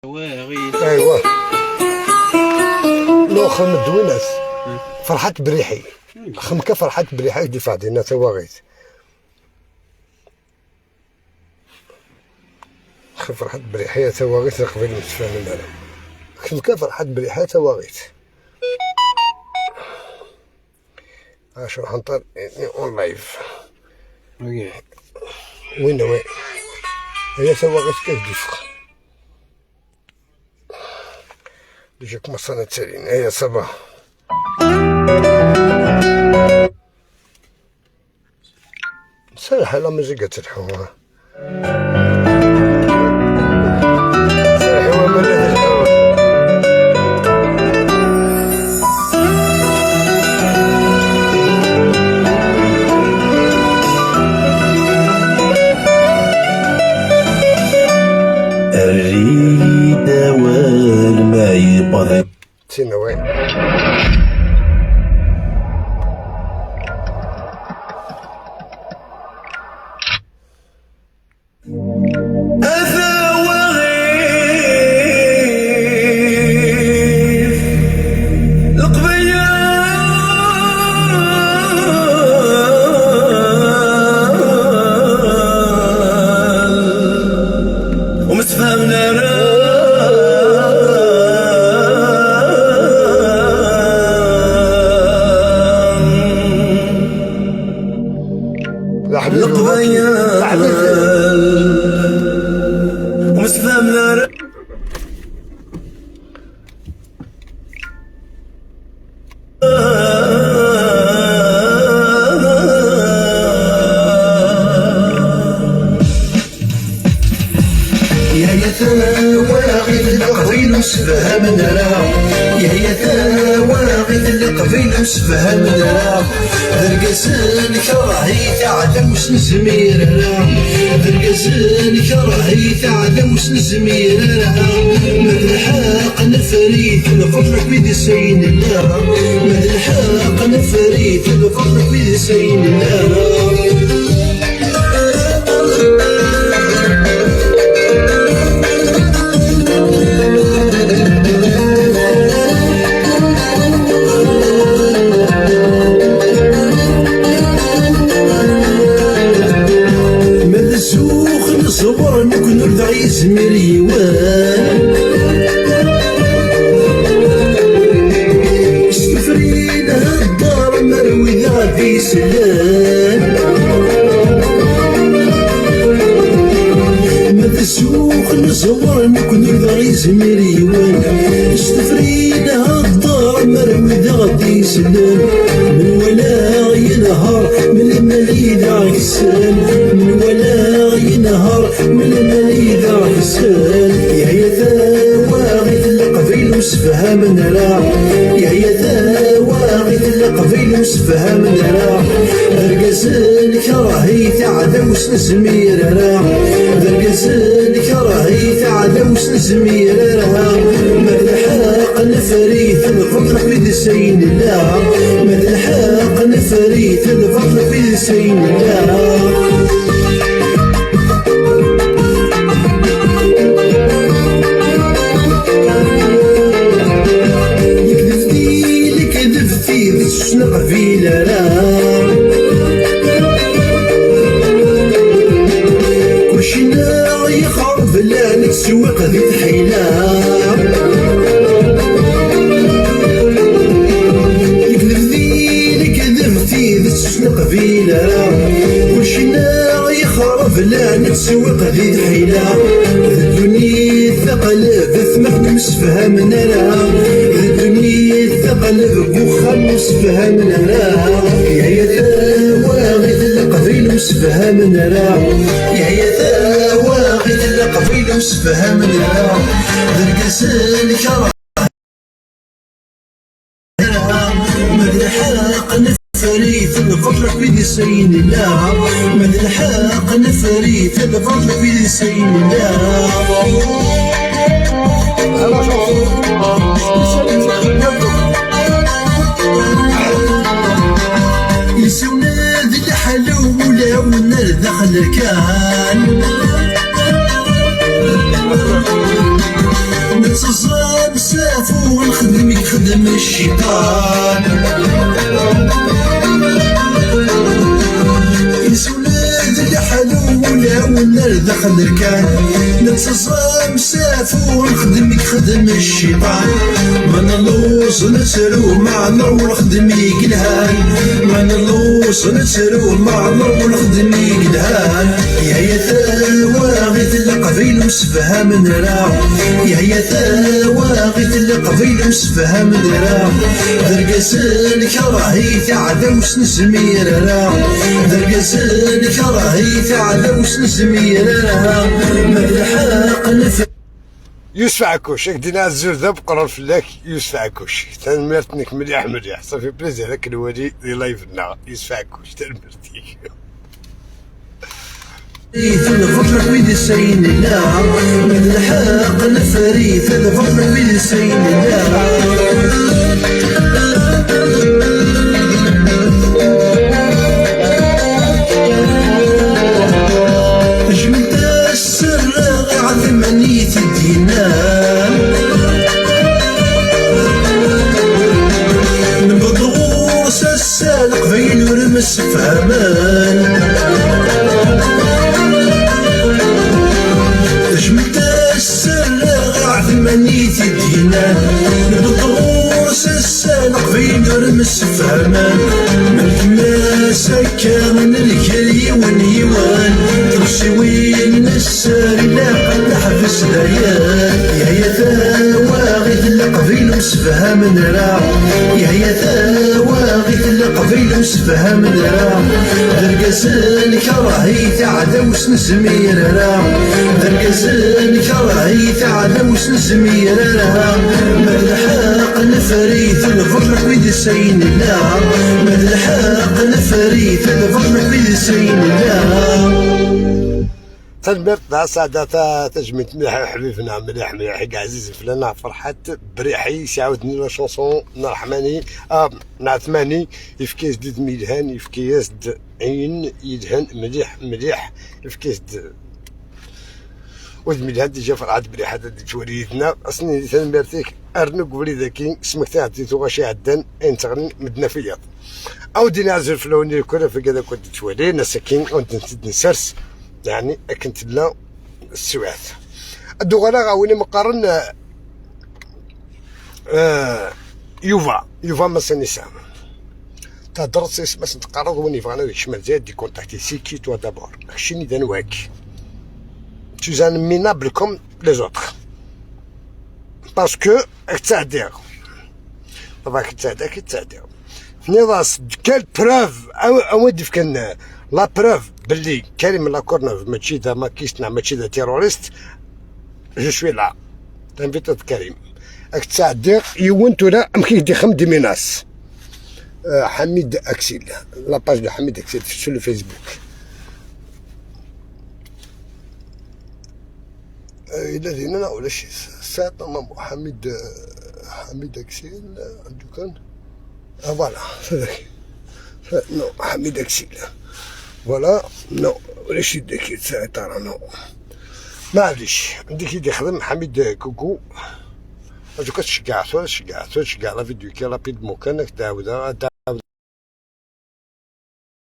ايوا الاخر من الدوينات فرحات بريحي خمكه فرحات بريحي دفاع ديالنا تواغيت فرحات بريحي تواغيت قبل متفاهم معنا خمكه فرحات بريحي تواغيت اشو حنطر اون لايف وين وين هي تواغيت كيف دفق ديجا كما تسالين هيا صباح سرح لا مزيكا تلحوها سرح وما تلحوها الريدة والما يبغى تينا وين أثاوغيث القبيل ومستفهمنا لا حبيبي لا حبيبي القبيل ومستفهمنا يا يا ثواغي القبيل مسفهمنا يا يا ثواغي القبيل مسفهمنا درقسن كرهي تعدم وسنزمير درقسن كرهي تعدم وسنزمير مدلحاق نفريت الفضل في سين الله مدلحاق نفريت الفضل في سين الله. ماذا السوق نصور نكون نرضى يزمر يوان استفرين الدار مروي غادي سلان ماذا السوق نصور نكون نرضى يزمر يوان استفرين الدار مروي غادي سلان من ولا ينهار من المليد عكسان من ولا ينهار من المليد عكسان يا يا ثواغي القبيل وسفهم نرى يا يا ثواغي القبيل وسفهم نرى درقسن كرهي تعدم وسنزمير درقسن كرهي تعدم وسنزمير مدلحاق نفريت الفضل في سين الله مدلحاق نفريت الفضل في سين الله. كذبتي لكذبتي ذي قبيلة لا كلشي نا يخرب لا نتسوق ذي الحيلة كذبتي لكذبتي ذي قبيلة كلشي نا يخرب لا نتسوق ذي الحيلة الدنيا ثقلب ثمك مسفهمنا لا الدنيا ثقلب بوخم مسفهمنا لا يا يا ثواغي القبيل مسفهمنا لا يا يا ثواغي القبيل مسفهمنا لا درقسن كره مدلحاق نفريت الفضل في سين الله مدلحاق نفريت الفضل في سين الله. يسونا ذي الحلو ولا ونار دخل الكان مسافو نخدم يخدم الشيطان يسولد الحلولة والنار دخل الكان نتصام سافو نخدم يخدم الشيطان ما نلوص نسرو مع نور ونخدم يقلهان ما نلوص نسرو مع نور ونخدم يقلهان يا يا ثواغي القبيل مسفها من راه يا يا ثواغي القبيل مسفها من راه درقس الكراهي تعدوس نسمير راه درقس الكراهي تعدوس نسمير راه ما الحق نف يوسف عكوش دينا الزور ذا بقرر فلاك. يوسف عكوش تنمرتنك مليح مليح، ça fait plaisir هاك الوالي دي live نا يوسف عكوش تنمرتيك. الفضل ويد سين لا من الحق نفريت الفضل ويد سين لا. جمد السر عثمانية الدينار نبض السالق بين ورمس فهمان جمد السر عثمانية الدينار نبض السالق بين ورمس فهمان من سكان الكري ونيوان ترسوين السر لا قد حبس ديان يا يا ثواغي القبيل مسفها من راه يا يا ثواغي القبيل مسفها من راه درقس الكراهي تعدوس نسمير راه درقس الكراهي تعدوس نسمير راه ما الحق نفريت الفضل ويد سين لا ما الحق نفريت الفضل ويد سين لا. تنمرت مع سعادة تجميت مليح حبيبنا مليح مليح عزيز فلان فرحات بريحي ساعودني la chanson نرحماني نعثماني يفكي جديد ميلهان يفكي يزد عين يدهن مليح مليح يفكي يزد ود ميلهان déjà فرحات بريحة توليدنا اصني تنمرتيك ارنق وليدك سمك تعطيتو غاشي عدن ان تغني مدنا فياض او دينا عزل فلوني الكره في كذا كنت تولي نسكين وانت نسرس يعني كنت لا السوات الدوغالا غاوني مقارن يوفا مسانيسا تهضر سيس تقرض وين يبغى يشمل زاد دي كونتاكتي c'est qui toi d'abord شني دانواك tu es un minable comme les autres parce que تعدير طبعا كتعدير كتعدير نظام quelle preuve او كان la preuve باللي كريم لاكورنوف ماشي دا ماكيستنا ماشي دا terroriste. je suis là t'invite كريم راك تساعد يون تولا امكي دي خم des menaces. حميد اكسيل la page de حميد اكسيل في الفيسبوك الى دينا ولا شي ساعة حميد حميد اكسيل عنده كان voilà هذاك non حميد اكسيل voilà non ولا شي داك ترى non معليش عندك يدي خدم حميد كوكو هادوك تشجع تشجع تشجع la vidéo كي rapidement كانك تعاود تعاود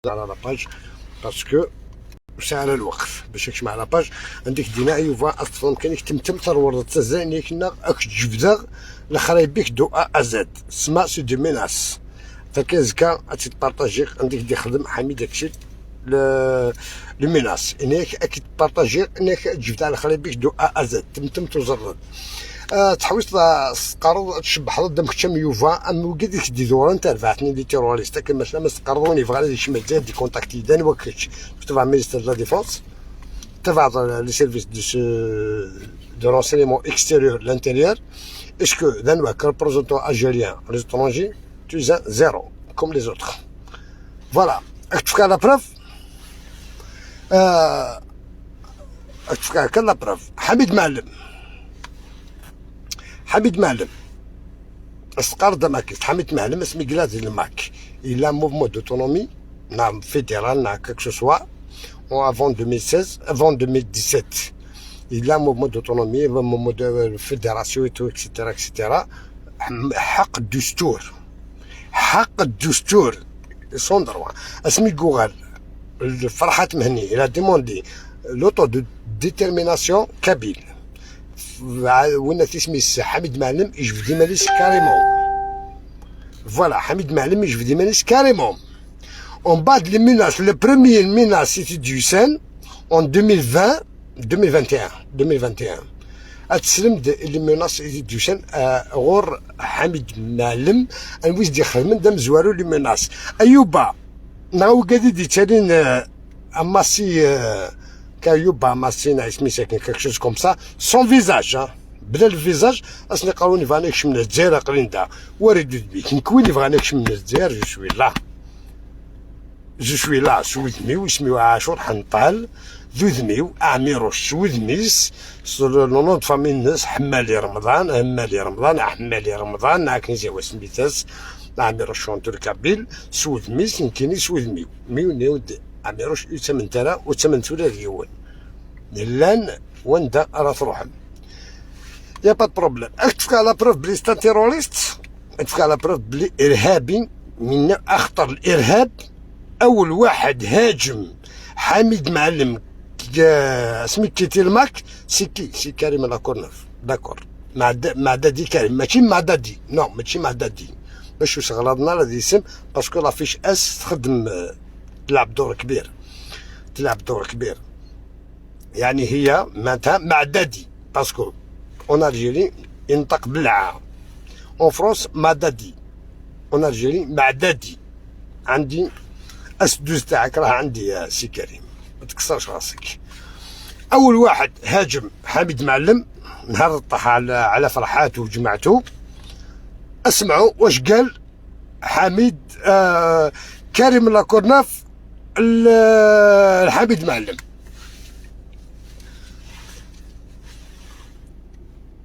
على la page parce que ساعة الوقت باش تجمع la page عندك دينا يوفا اصلا كان تمتم ترورد تزاني كنا اك تجبدا الخرايبيك de A à Z سما c'est des menaces تاكيزكا تبارطاجي عندك دي خدم حميد داكشي les menaces انك اكيد partager انك تجبد على خريبيك de A à Z تمتم تزرد تحويس قرض تشبح ضد مكتشم يوفا ام وكيديك دي دوران تاع رفعتني des terroristes كما ما قرضوني فغا يشمل زاد des contacts دان وكتش تبع ministère la défense تبع les services de renseignement extérieur l'intérieur est-ce que ذا représentant algérien à l'étranger tu es zéro comme les autres voilà تفكر la preuve تفكر la preuve حميد معلم حميد معلم اسقار دماكيست حميد معلم اسمي كلازي الماك il a un mouvement d'autonomie نعم fédéral نعم quelque que ce soit avant 2016 avant 2017 il a mouvement d'autonomie، mouvement de fédération et tout et cetera et cetera. حق الدستور، حق الدستور، son droit. اسمي كوغال فرحات مهني il a demandé l'autodétermination kabyle، وين تسمي حميد معلم يجبد ماليس carrément. Voilà، حميد معلم يجبد ماليس carrément. En bas de les menaces, le premier menace c'était du Sen en 2020, 2021, 2021. اتسلم les menaces du Sen غور حميد معلم انويز دي خدمن دم زوارو les menaces. ايوبا ناو قادي دي تالين اماسي كايوبا ماسينا اسمي ساكن quelque chose comme ça، sans visage، بلا ال visage. اصني قالوني فانيكش من الجزائر قريندا وريد بيك نكويني فانيكش من الجزائر. je suis là، je suis là. سويدميو اسمي عاشور حنطال ذوذميو اعميروش سويدميس le nom de famille الناس حمالي رمضان، همالي رمضان، حمالي رمضان عاكنزي وسميتاس عميروش chanteur kabyle. سويدميس نكيني سويدميو ميو نيود عميروش يتمن ترى وتمن ثلاث يون لان وندا راه تروح، y a pas de problème. اتفك la preuve بلي c'est un terroriste، اتفك la preuve بلي ارهابي من اخطر الارهاب. اول واحد هاجم حميد معلم سميت كيتي الماك c'est qui؟ c'est كريم لاكورنوف، d'accord؟ مع دادي كريم، ماشي مع دادي، non، ماشي مع دادي باش غلطنا لا ديسم، parce que la fiche S تخدم، تلعب دور كبير، تلعب دور كبير. يعني هي معناتها مع دادي، parce que en Algérie ينطق بالعا، en France مع دادي، en Algérie مع دادي. عندي S 12 تاعك راه عندي يا سي كريم، ما تكسرش راسك. اول واحد هاجم حميد معلم نهار طاح على فرحاته وجماعته. اسمعوا واش قال حميد كريم لاكورناف الحميد معلم.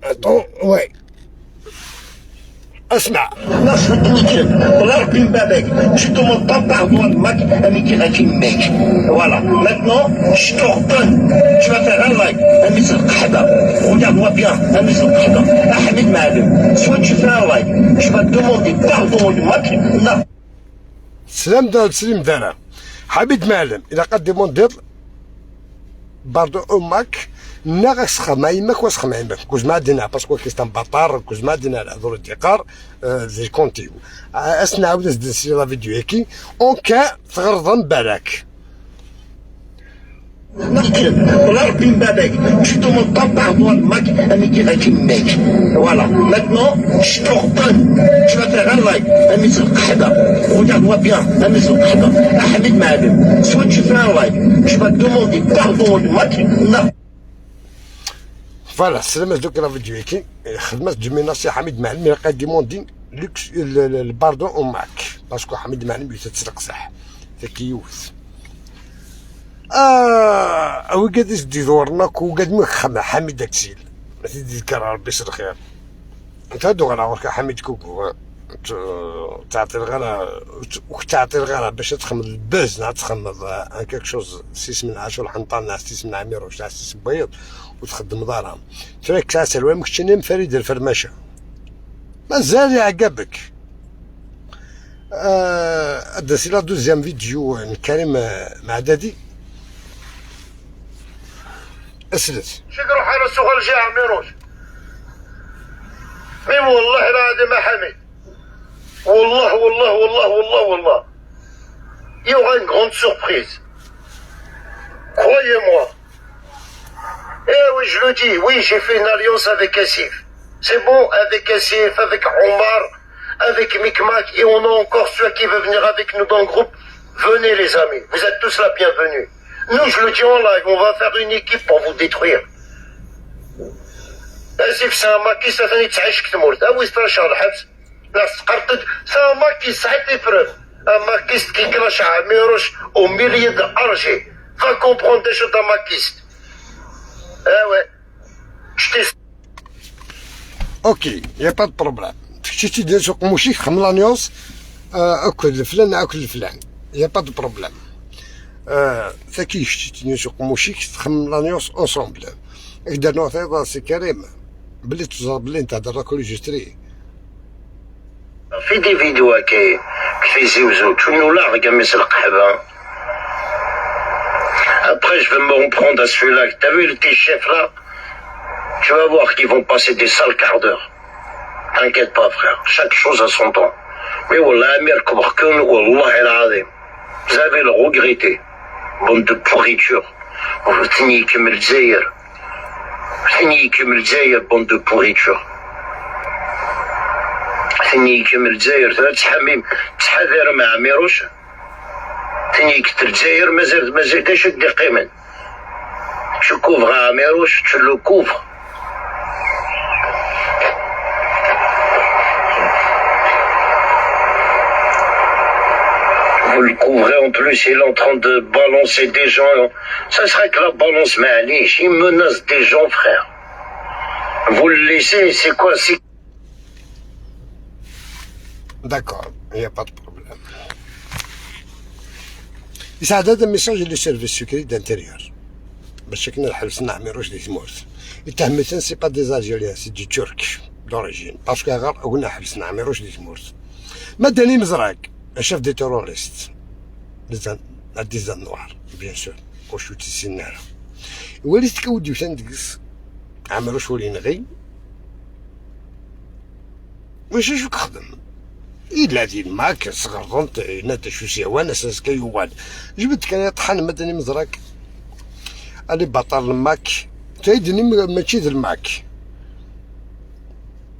Attends, ouais. اسمع. Je te demande pas pardon mec, mec. Voilà. Maintenant, je t'ordonne. Tu vas faire un like. Regarde-moi bien. Ahmed Maalem. Soit tu fais un like. Tu vas demander pardon au Mac. Non. سلام دار سليم دارا حميد معلم الى قد demander pardon au MAK نا سخما يماك وسخما يماك كوز ما دينا parce que كيستان بطار كوز ما دينا العذور الدقار زي كونتيو اسنا عاود نسير la vidéo كي en cas تغرضن بالك. Tu demandes pas pardon al Mac, mec. Voilà. Maintenant, je t'ordonne. Tu vas faire un like. Regarde-moi bien. Ahmed Maalem. Soit tu fais un like. Tu vas demander pardon au Mac. Non. Voilà، سلامة دوك la vidéo كي خدمت دو ميناسي حميد معلم يلقى demander le pardon au MAK، parce que حميد معلم يتسرق صح ذاك يوث او قاد يدي دورنا وقاد مخ حميد داكسيل ما تذكر ربي يصير الخير. انت هادو غير حميد كوكو تعطي الغلا وتعطي الغلا باش تخمد الباز تخمد ان quelque chose سيس من عاشور حنطان سيس من عميروش سيس بيض وتخدم دارها تراك كاسل وين مكتشني فريد الفرماشه مازال يعقبك. هذا c'est la deuxième vidéo كريم مع دادي اسلت. شكرا على السؤال جي عميروش، mais والله العظيم حميد والله والله والله والله والله il y aura une grande surprise، croyez-moi. Eh oui، je le dis، oui، j'ai fait une alliance avec Assif، c'est bon، avec Assif، avec Omar، avec Micmac، et on a encore ceux qui veulent venir avec nous dans le groupe. Venez les amis، vous êtes tous la bienvenue. Nous، je le dis en live، on va faire une équipe pour vous détruire. اسف، c'est un makiste ثاني تعيش كتمورت اوي شهر الحبس ناس تقرطد. c'est un makiste، ça preuve، un makiste qui clashe عميروش au milieu d'Alger، va comprendre des choses، un makiste. اه ouais، شتي. OK، y a pas de problème. شتي دير سوق موشي خم l'alliance اكل فلان اكل فلان، y a pas de problème. ثاكي شتي سوق موشي خم l'alliance ensemble. اقدر نعطي سي كريم بلي تزر بلي انت هضر راك ريجستري. Fais des vidéos كي Tizi Ouzou, tu nous largues, mais c'est le qahba. Après, je vais me reprendre à celui-là. T'as vu tes chefs là? Tu vas voir qu'ils vont passer des sales quarts d'heure. T'inquiète pas, frère. Chaque chose a son temps. Mais والله, Amir كبركم والله العظيم. Vous allez le regretter. Bande de pourriture. تنيكم الجزائر. تنيكم الجزائر bande de pourriture. تنيكم الجزائر تحميم تحذر مع عميروش. تنيك الجزائر مازال مازال تشد قيمة. Tu couvres Amirouche, tu le couvres. Vous le couvrez en plus, il est en train de balancer des gens. Ça serait que la balance معليش, il menace des gens, frère. Vous le laissez, c'est quoi? C'est D'accord, il n'y a pas de problème. يساعد هذا ال message les services secrets d'intérieur باش كنا الحبس عميروش دي تموت يتهمتن c'est pas des Algériens, c'est des Turcs d'origine, parce que غير قلنا حبسنا عميروش دي تموت مدني مزراق chef des terroristes des noirs, bien sûr. واش تسنى وليت كودي وسندقس عمروش ولي نغي واش شو خدم إلا دي الماك صغرضنت ناتا شو سيوان اساس كيوال جبت كان يطحن مدني مزرق اللي بطل الماك تايدني ماشي ذا الماك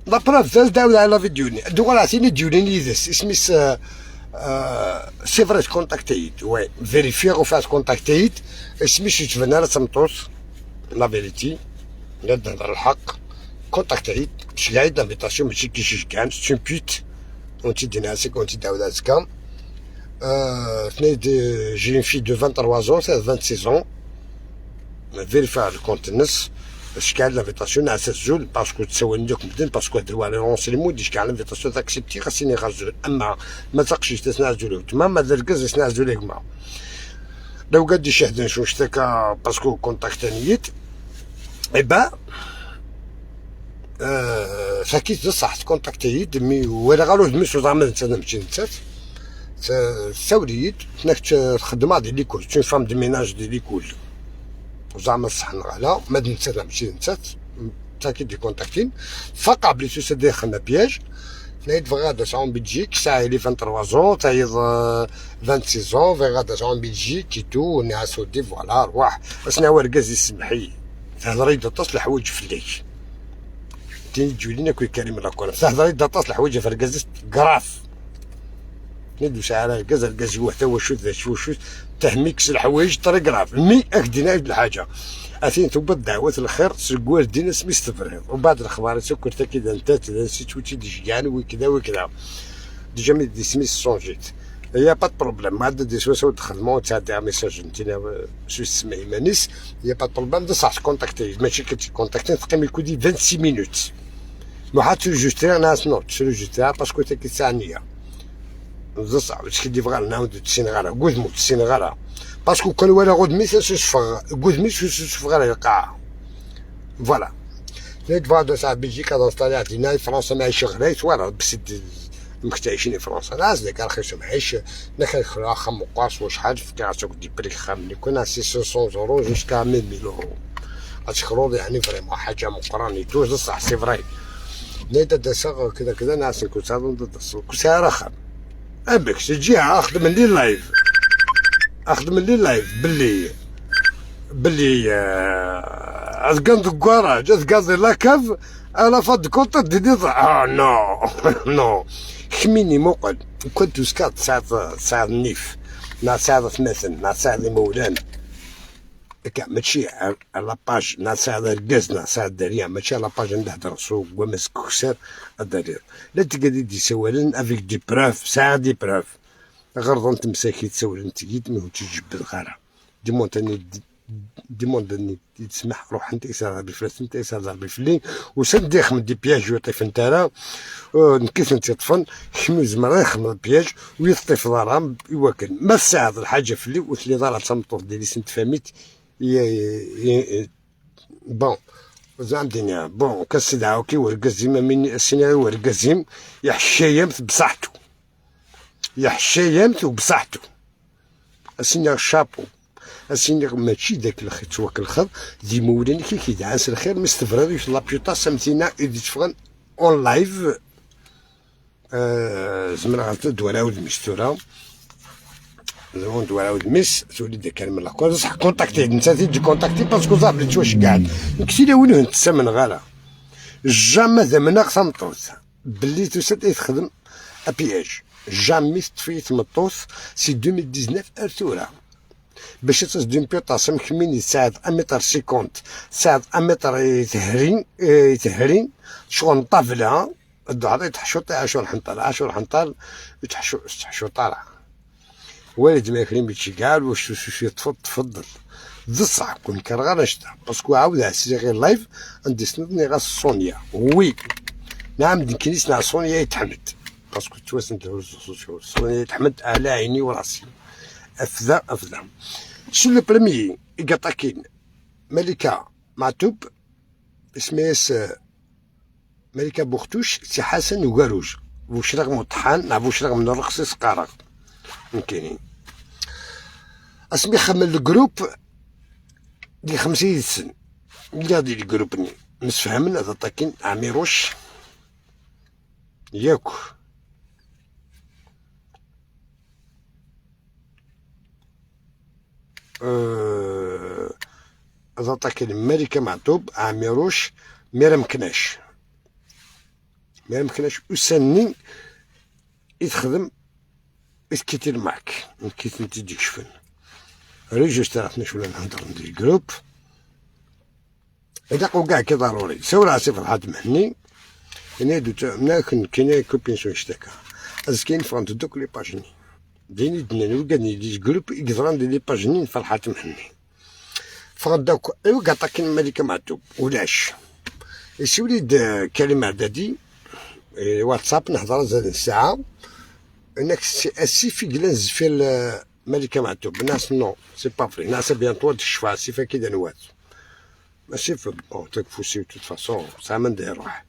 la preuve ثالث داود على فيديوني دوغ عطيني ديوني يدس اسميس c'est vrai كونتاكتيت oui vérifier وفات كونتاكتيت اسميس يتفنى راه تمطوس la vérité نهضر الحق كونتاكتيت شلايد l'invitation ماشي كيشيش كان c'est une pute وانت ديناسك وانت داود عزكا. J'ai une fille de 23 ans, c'est 26 ans. Vérifier ال compte النس شكال l'invitation نعس الزول parce que تسوى نديك مدن parce que دروا les renseignements دي شكال l'invitation تاكسبتي خاصني غازول اما ما تقشيش تسنع زول تما ما دركز تسنع زول ما لو قد يشهد نشوف اشتكى parce que كونتاكتانيت eh ben فاكيت صح كونتاكتيت mais ولا غالو دمي زعما انت نمشي نتات ساوليت تنك تخدم دي l'école, c'est une femme de ménage de l'école زعما الصح نغالا ما نتات ماشي نتات تاكيد دي كونتاكتين فقع بلي سو دي خدمه piège تنايد فغادا en Belgique ساعة لي 23 ans تايض 26 ans فغادا en Belgique et tout نعسو دي voilà رواح اسنا ورقاز يسمحي تهضري دطاس الحوايج في الليل تين تجولينا كوي كريم لاكولا تهضري دطاس الحوايج في الرقاز grave ندوس على الكاز الكاز هو حتى هو شو ذا شو شو تهميكس الحوايج très grave mais اكدينا الحاجه اثين ثبت دعوة الخير سكوال دينا سميس تفريض ومن بعد الاخبار سكر كذا انت نسيت وتي دي وكذا وكذا déjà mais دي سميس سونجيت y a pas de problème ما عندها دي سواسو تخدمو تعدي message انت سو سمي مانيس y a pas de problème ده صح كونتاكتي ماشي كي كونتاكتي تقيم يكون 26 minutes ما حد تجوستي انا نو تجوستي parce que تاكي ثانيه بصح واش كي فغال نعاود تسين غالا قدمو تسين غالا parce que كان ولا غد مي سوسفغ قدمي سوسفغ على القاعة voilà نيت فادا ساعة بلجيكا دونستالي عطينا فرنسا معيش غلايت voilà بس مكتعيشين فرنسا ناس ديك رخيص معيش نخل خلا خم قاص وشحال في كاسوك des prix خام كنا 600 euros jusqu'à 1000 اورو اتشكرو يعني vraiment حاجة مقراني توز بصح c'est vrai نيت داسا كذا كذا ناس كنت كنت رخم ابك تجي اخدم لي live اخدم لي live باللي باللي اتقان الكراج اتقاضي la cave انا فاد كونت ديدي non non خميني موقل كنت سكات ساعة ساعة النيف نا ساعة ثماثن نا ساعة مولان كاع ماشي على page نا ساعة الكاز نا ساعة الدارية ماشي على page نهضر سوق ومس كسر الدارير لا تقدي دي سوالن avec des preuves ساعة des preuves غرض انت مساكي تسول تجيد مي تجبد غارة ديمونتاني ديموند تسمح روح انت يسار بفلس انت يسار بفلي وسند يخمد des pièges ويطيف انت راه نكيس انت طفن خمو زمرا يخمد piège ويطيف ضرام يوكل ما الساعة الحاجة فلي وثلي ضرا تمطر ديالي سنت فاميت bon زعما دنيا bon كسدعاو كي ورقزيم من السيناريو ورقزيم يحشيمت بصحته يحشيمت وبصحته السينار شابو السينار ماشي داك الخيط تواك الخض دي مولان كي كيدعس الخير مستفرد في لابيوتا سمتينا إذ تفغن اون لايف زمرا غتدوراود مستورة زعما دوراود مس تولي داك من لاكور صح كونتاكتي انت تيجي كونتاكتي باسكو صاحبي تواش قاعد كثير وين نتسمن غالا جامي ذمنا ثمطوث بلي توسد تخدم ابياج جامي طفيت مطوث سي 2019 ارتورا باش تصدم بيطاس مكمين يساعد امتر سيكونت ساعد امتر يتهرين يتهرين شغل طافله الدعاء يتحشو عاشور حنطال عاشور حنطال يتحشو تحشو طالع والد ما يكرم بيتشي قال واش شو تفضل بصح كون كرغ نشتا parce que عاود عسيري غير live عندي سندني غا سونيا oui نعم كنيس نع سونيا يتحمد parce que تواسن سونيا يتحمد على عيني وراسي افذا افذا c'est le premier يقطاكين ملكة معتوب اسميس ملكة بوختوش سي حسن وكاروج بوشرغ مطحان نع بوشرغ من الرخص قارغ ممكنين اسمي خمل ال groupe دي 50 سن اللي غادي ال groupe ني مسفهمنا هذا طاكين عميروش ياك هذا طاكين ملكة معطوب عميروش ميرا مكناش ميرا مكناش وسني يتخدم يتكيتي معك كي تديك شفن ريجوج تعرفنا ولا نهضر ندير groupe هذا كاع كي ضروري سورة سي فرحات مهني انا دو منا كاين كوبين سو اشتكى از كاين فرانت دوك les pages ني ديني دناني وكاني des groupes يقدران دي les pages ني فرحات مهني فغداك ايوا كاطاكين ملكة معتوب ولاش يسي وليد كريم عدادي واتساب نهضر زاد الساعة انك سي اسي في كلان في ملكة معتوب ناس non c'est pas vrai ناس bientôt تشفى سي فا كي نوات ماشي في bon تكفوسي toute façon ساعة ما ندير روح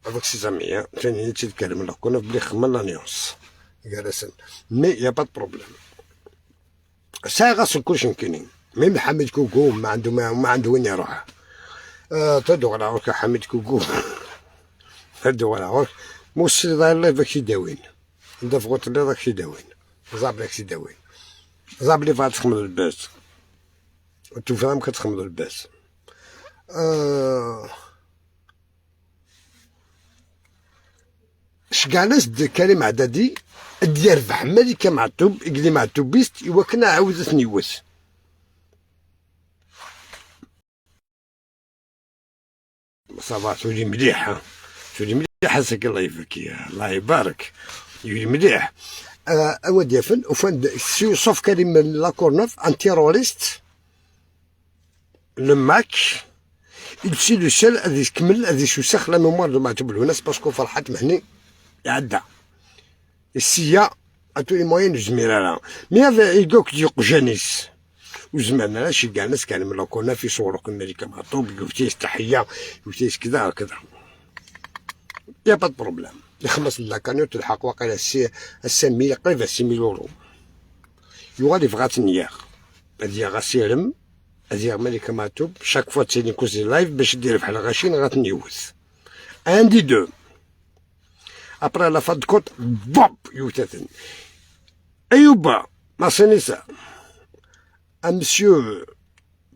avec ses amis ثاني تيتكلم لا كنا بلي خمل l'alliance جالسن mais y a pas problème ساعة غاس كلشي كاينين même حميد كوكو ما عنده ما عنده وين يروح تدو على عورك حميد كوكو تدو على عورك موسي داير الله باك يداوين انت فغوت اللي راك يداوين زاب لك يداوين زاب لي فات تخمد الباس وتفهم كتخمد الباس شكالس كريم عدادي ديربح ملكة معتوب إقلي معتوبيست إوا عاودت نيوس ça va تولي مليحة تولي مليحة ساك الله يفكي الله يبارك يولي مليح أود يفن وفند sauf كريم La Courneuve un terroriste le MAK il c'est le seul هذه يكمل هذه يوسخ la mémoire de معتوب الوناس parce que فرحات مهني يعدى السيا à tous les moyens زميرة mais يقولك يقجانيس وزمان علاش كاع الناس كان من كنا في صورك الملكة معطوب يوتيس تحية يوتيس كذا كذا y a pas problème يخلص la cagnotte تلحق واقيلا السمية قريبة 6000 اورو يغادي فغات نياغ هادي غاسيرم هادي ملكة معتوب chaque fois تسيني كوزي live باش دير بحال غاشين غاتنيوز un des deux après la fin de compte بوب يوتاتن ايوبا ماسينيسا un monsieur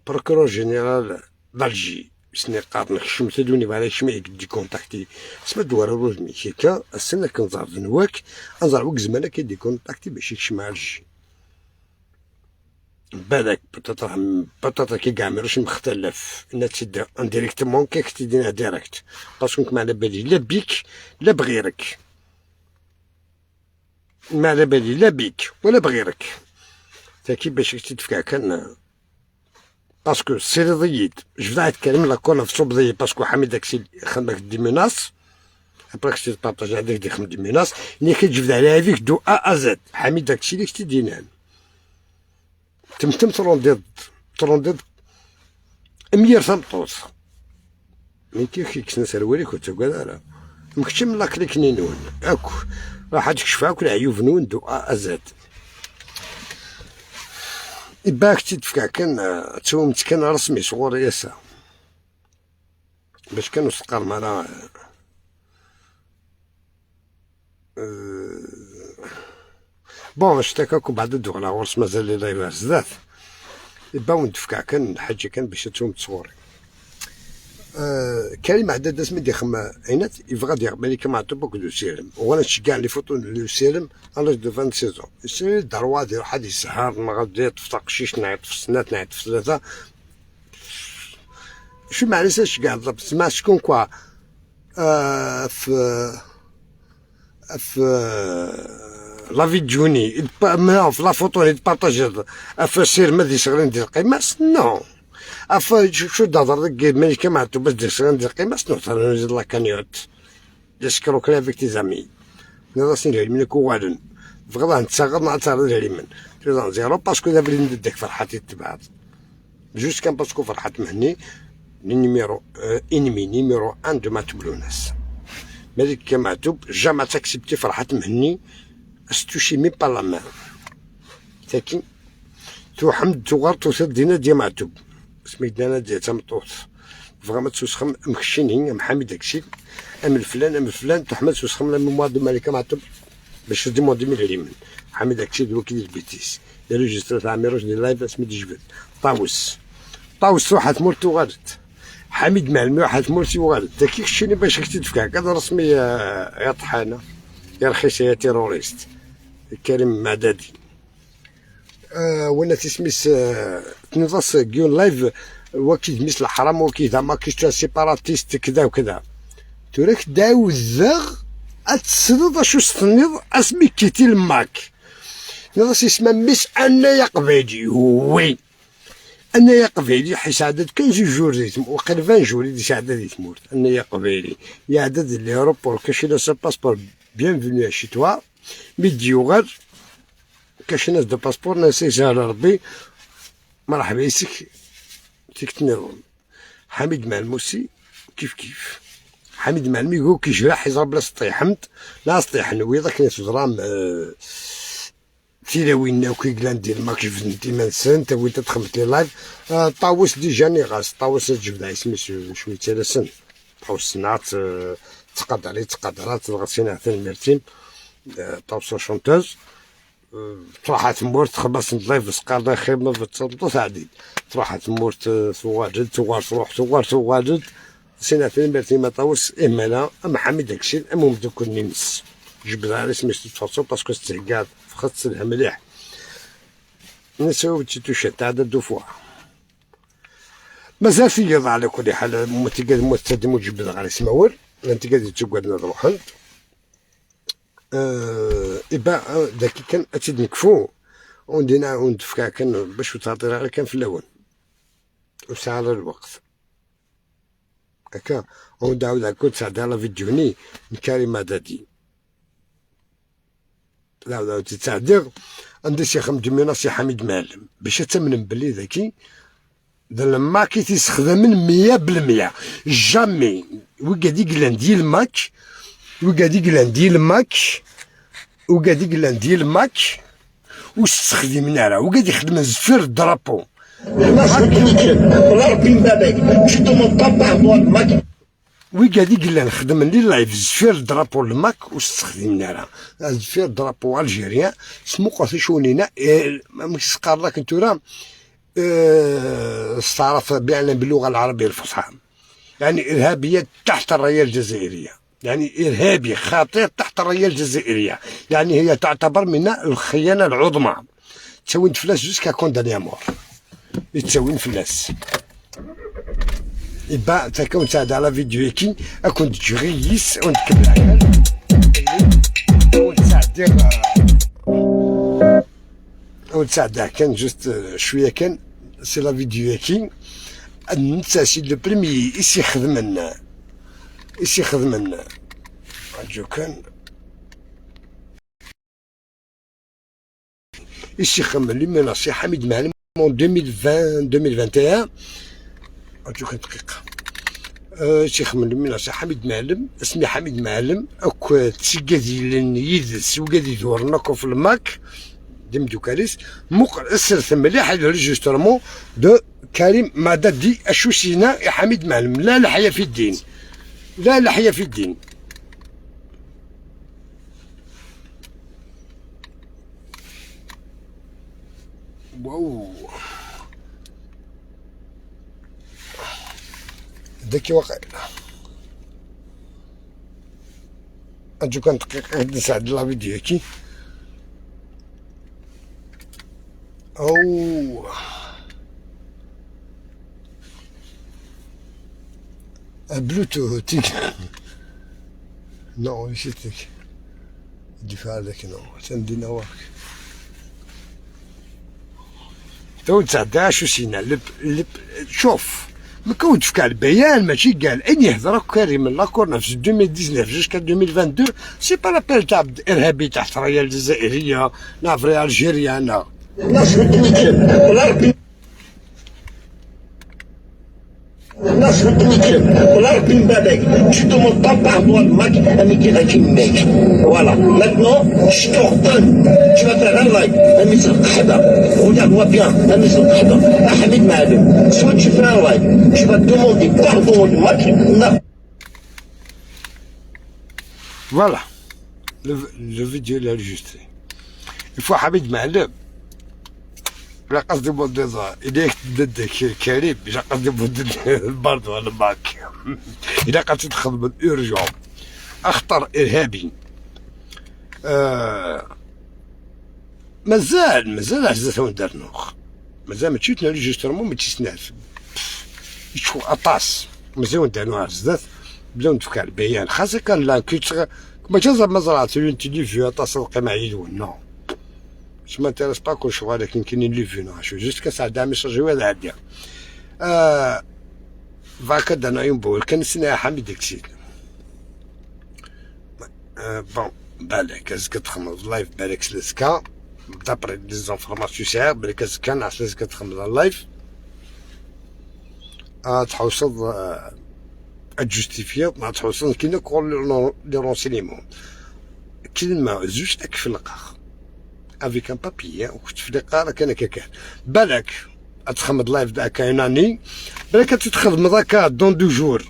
procureur général d'Alger سني قارن خشمت دوني بعد شمي دي contacter سما دوار روز ميكيكا السنة كنزار نواك انزار وك زمان كي دي contacter باش يكشم Alger بالك peut-être كي كاع ماروش مختلف ان تسد indirectement كي تدينا direct parce que ما على بالي لا بيك لا بغيرك ما على بالي لا بيك ولا بغيرك تاكي باش تدفع كان parce que سيري ضييت جبدا يتكلم la كون في صوب ضيي parce que حميد داكشي خدمك des menaces après كنتي partager هذاك دي خدم des menaces ني كتجبد عليها فيك de A à Z حميد داكشي اللي كنتي دينان تمتم ترونديد ترونديد مير ثمطوط من كيف كيكسنا سروالي كنت تقول مكتشم لا كليك نون اكو راح تكشف اكل عيوب نون دو ازاد إباك تدفع كان تومت كان رسمي صغور ياسا باش كانوا سقار معنا بون اشتكاكم بعد الدغلا ورس مازال لي لايف زدات إبا وندفع كان حاجة كان باش توم تصوري كريم عداد اسمي دي خما عينات يبغى دير ملك معطوب دو سيرم وانا نشجع لي فوتو لو سيرم على دو 26 سير دروا ديال واحد يسهر ما غادي يطفى قشيش نعيط في السنات نعيط في ثلاثة شو معليش كاع بالضبط سمع شكون كوا في في لا فيديوني في لا فوتو اللي بارطاجي في سير ما دي شغلين ديال القيمة نو افا شو دهضر لك ملك معطوب باش دير شغلين ديال القيمة نو نزيد لا كانيوت يسكرو كلا افيك تي زامي نراسين العلم كوالن بغضا نتساغر مع تعرض العلم تيزان زيرو باسكو دابا اللي ندك فرحاتي تبعت جوست كان باسكو فرحات مهني نيميرو انمي نيميرو 1 دو معتوب لوناس ملك معتوب جامي تاكسبتي فرحات مهني استوشي مي با لا مان تاكي تو حمد تو غار تو دينا ديال معتوب سميتنا ديال تمطوط فغاما تسوسخم مخشيني ام حميد داكشي ام الفلان ام الفلان تو حمد تسوسخم لا ميموار دو ملك معتوب باش ديموندي من اليمن حميد داكشي دو كي البيتيس دارو جيستر تاع ميروج ديال لايف سميت جبد طاوس طاوس روحت مورتو غادت حميد معلمي واحد مورتي وغادت داكي الشيء باش تدفع كذا رسمي يا طحانه يا رخيصة يا تيروريست كريم معدادي وانا تسميس تنظس كيون لايف وكيد ميس الحرام وكيد ما كيش سيباراتيست كذا وكذا توريك داو الزغ اتسرد اشو ستنيض اسمي كيتي الماك نظس اسمه ميس انا يا قبيلي وي انا يا قبيلي حيت عدد كان جوج جور ديال وقيل 20 جور ديال عدد ديال تمورت انا يا قبيلي يا عدد l'aéroport كاش لا passeport bienvenue chez toi mais ديوغر كاش ناس de passeport ناس يسهل ربي مرحبا يسك تيك تنظم حميد معلموسي كيف كيف حميد معلمي يقول كيجرح يضرب لا سطيح حمد لا سطيح نويضا كاين تضرام تيلاوينا وكي ديال ماك جبد منسن تا وين تخمت لي لايف طاوس ديجا نيغاس طاوس جبد اسمي شوية تلاسن طاوس صنعت تقدر عليه تقدرات تغسينا ثاني طاوس شونتوز تروح تمورت تخلص لايف سقار خير ما في تعديد تروح تمورت تواجد توار تروح توار تواجد سينا ثاني ميرتين ما طاوس إما أما حميد داكشي أما مدوك نيمس جبد على اسمي تفصل باسكو استهقاد فخدت مليح نساو تيتوشا تاع دو فوا مازال في يضع على كل حال متقاد متسدم وجبد على اسمه انت قاعد تقعد نروح إبا داكي كان أتيد نكفو وندينا وندفكا كان باش تعطي على كان في الأول وساعة الوقت هكا وندعو كنت ساعة على فيديوني كريم دادي لا لا تتعدير عندي شي خمد سي حميد معلم باش تمن بلي ذاكي ذا الماكي تيستخدم 100% جامي وقاد يقلان ديال الماك وقاد يقلان ديال الماك وقاد يقلان ديال الماك واستخدمنا راه وقاد يخدم زفير الدرابو. وقاد يقلان خدم لي لايف زفير درابو الماك واستخدمنا راه زفير درابو الجيريان سمو قاسي شونينا مش لك انتو راه استعرف بأن باللغة العربية الفصحى يعني إرهابية تحت الراية الجزائرية يعني إرهابي خطير تحت الراية الجزائرية يعني هي تعتبر من الخيانة العظمى تسوي فلاس jusqu'à condamné à mort تسوي فلاس إبا تكون ساعد على فيديو كي أكون تجريس ونكمل ونساعد كان juste شوية كان c'est la vidéo كي نتا c'est le premier إيش يخدمنا إيش يخدمنا جو كان إيش يخدم لي مناصي حميد معلم 2020 2021 ارجوك دقيقة. شيخ من حميد معلم، اسمي حميد معلم، اك تسيكادي يدس وكادي دورنا في الماك ديم دوكاليس مقر اسرت مليح l'enregistrement de كريم مدادي اشوسينا يا حميد معلم. لا لحية في الدين، لا لحية في الدين. واو داكي واقع أرجو كان دقيقة نساعد la vidéo كي أو بلوتوث non نسيتك دفاع لك non تندينا واك تو تسعداش وسينا لب لب. شوف ما كنتش في البيان ماشي قال اني يهضر كريم لاكورنا في 2019 jusqu'à 2022 c'est pas la peine تاع ارهابي تحت رايه الجزائرية نافري الجيريا. Tu demandes pas pardon al MAK avec mec. Voilà. Maintenant, je t'ordonne. Tu vas faire un live. Regarde-moi bien. Hamid Maalem. Soit tu fais un live. Tu vas demander pardon au MAK. Voilà. Le vidéo est enregistré. Il faut Hamid Maalem. لا قصدي بوديزا إذا ضدك كريم، إلا قصدي بود برضو أنا معك. إلا قصدي تخدم urgent أخطر إرهابي. مازال مازال عزتهم دارنوخ مازال ما تشوت l'enregistrement ما تسناش يشوف أطاس مازال دارنوخ عزات بلا نتفكر البيان خاصة كان لا كي ما تزرع مزرعة تلفزيون أطاس القمع يدون non. Je m'intéresse pas qu'au choix avec une les vues, non. Je suis juste que ça dame sur jouer la bien. فاكد انا ينبول كان سنة حميد ديكسيد. bon بالك ازكا تخمض live بالك سلسكا d'après les informations ساعة بالك ازكا نعس لسكا تخمض ال live تحوصل تجوستيفيا ما تحوصل كي نقول les renseignements كلمة زوج تكفي القاخ avec un papier وكنت في لقاء كان كان بالك تخمد live داك une année بالك تتخدم ذاك dans 2 jours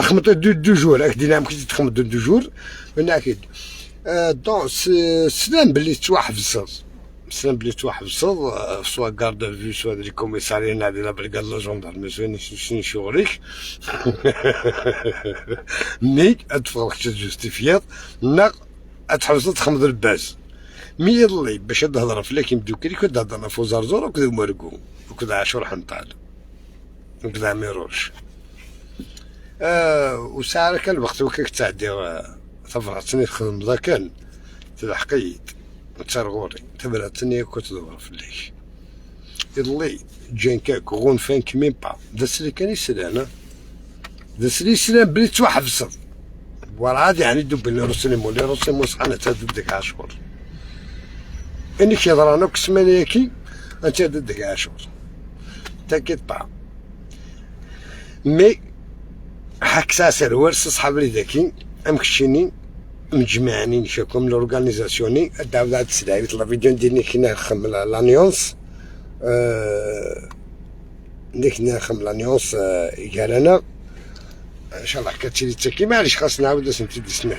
خمد deux jours اكيد نعم كي تخمد dans 2 jours من اكيد donc سلام بلي تواحفص سلام بلي تواحفص soit garde à vue soit les commissariats نادي la brigade la gendarmerie شنو شغلك mais ادفع justifier نا تحوس تخمد الباز mais يضلي باش تهضر في لكن دوكري كنت هضرنا في زرزور وكذا مرقو وكذا عاشور حنطال وكذا ميروش وساعة كان الوقت وكاك تعدي ثفرتني تخدم ذا كان تلحقيت ترغوري تبرتني كنت تدور في الليل يضلي جانكا غون فانك ميم با داس كان يسلان داس لي يسلان بلي توحفص ولا يعني دوب لي رسلمو لي رسلمو سحنا تدب ديك عاشور انك يضرانا كسمانيا كي انت ضدك عاشور t'inquiète pas mais حك ساسر ورس صحاب لي ذاكي ام كشيني مجمعانين شاكم l'organisation داود عاد السلاعي la vidéo ندير كي نخم l'annonce ديك نخم l'annonce قال انا ان شاء الله كتشري تاكي معليش خاص نعاود نتي سمع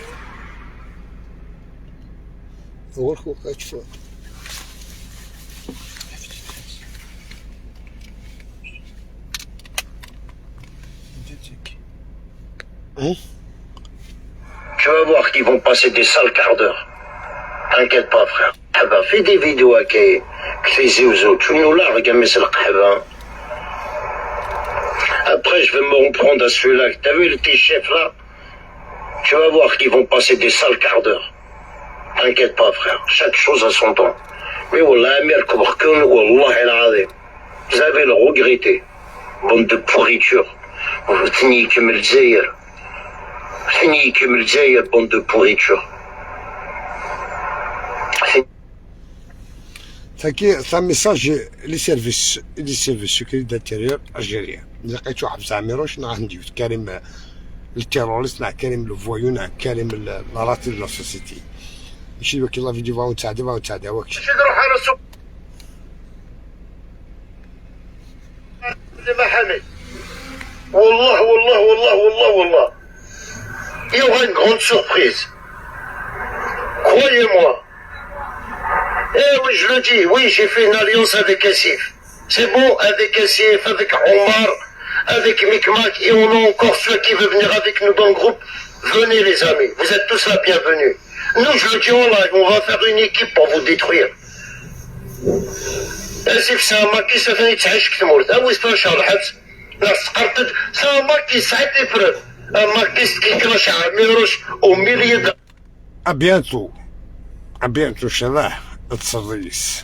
هو كتشوف. Tu vas voir qu'ils vont passer des sales quarts d'heure. T'inquiète pas, frère. Ah fais des vidéos à tu nous largues, mais c'est le qahba. Après, je vais me reprendre à celui-là. T'as vu le petit chef là? Tu vas voir qu'ils vont passer des sales quarts d'heure. T'inquiète pas, frère. Chaque chose a son temps. Mais wallah, Amir Kobrkoun, wallah el-azim. Vous avez le regretté. Bande de pourriture. Vous tenez comme le Zaire. comme le Zaire, bande de pourriture. تاكي c'est un message les services secrets d'intérieur algérien. لقيتو حبس عميروش نعرف نديو كريم ال terroriste، نع كريم le voyou، نع كريم la raté de la société. ماشي وكي la vidéo va تساعدي va تساعدي واك. نروح على سوق محامي. والله والله والله والله والله il y aura une grande surprise, croyez-moi. Eh oui, je le dis, oui, j'ai fait une alliance avec Assif. C'est bon, avec Assif, avec Omar, avec Micmac, et on a encore ceux qui veulent venir avec nous dans le groupe. Venez les amis, vous êtes tous la bienvenue. Nous, je le dis en live, on va faire une équipe pour vous détruire. Assif, c'est un maquis, ça fait تعيش كتمورت. أوي شهر الحبس. ناس تقرتد, c'est un maquis, ça a été preuve. Un maquis qui crache à Mirosh au milieu de à bientôt, à bientôt. ان شاء الله تصريس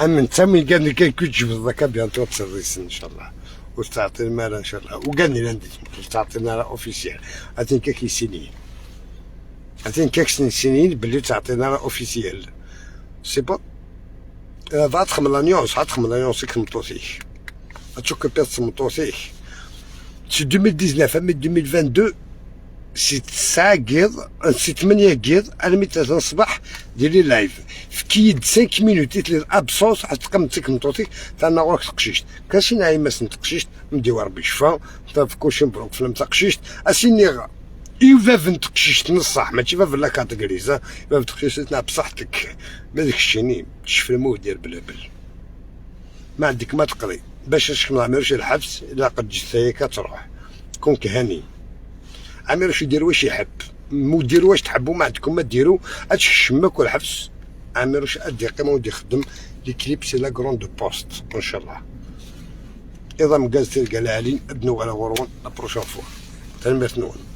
اما انت من قال لي كي تجبد ذاك bientôt تصريس ان شاء الله وتعطي المال ان شاء الله. وقالني لاندي تعطينا officiel اتين كاك سنين، اتين كاك سنين باللي تعطينا officiel. C'est bon, تخمم l'alliance، تخمم l'alliance كمطوسيك تشوك بيت مطوسيك. C'est 2019 mais 2022, c'est 9 كيض، c'est 8 كيض، انا مي 3 الصباح ديري live في كيد 5 minutes لي l'absence تقم تيك مطوطيك تاع غورك تقشيشت كاشي نعيمة تقشيشت مديو ربي شفا في كلشي مبروك فيلم تقشيشت اسيني يفاف تقشيشت نصح ماشي فاف la catégorie فاف تقشيشت بصحتك ما داك الشيء تشفي الموت ديال بلابل. ما عندك ما تقري باش ما عملوش الحبس الا قد جثايا تروح كون كهاني. عميروش يدير واش يحب، مو ديروا واش تحبوا، ما عندكم ما ديروا. هادشي الشماك والحبس عميروش ادي قيمه ودي يخدم les clips, c'est la grande poste ان شاء الله. اذا مقاز تلقى العالي ادنو على غرون la prochaine fois. تنميرت نون.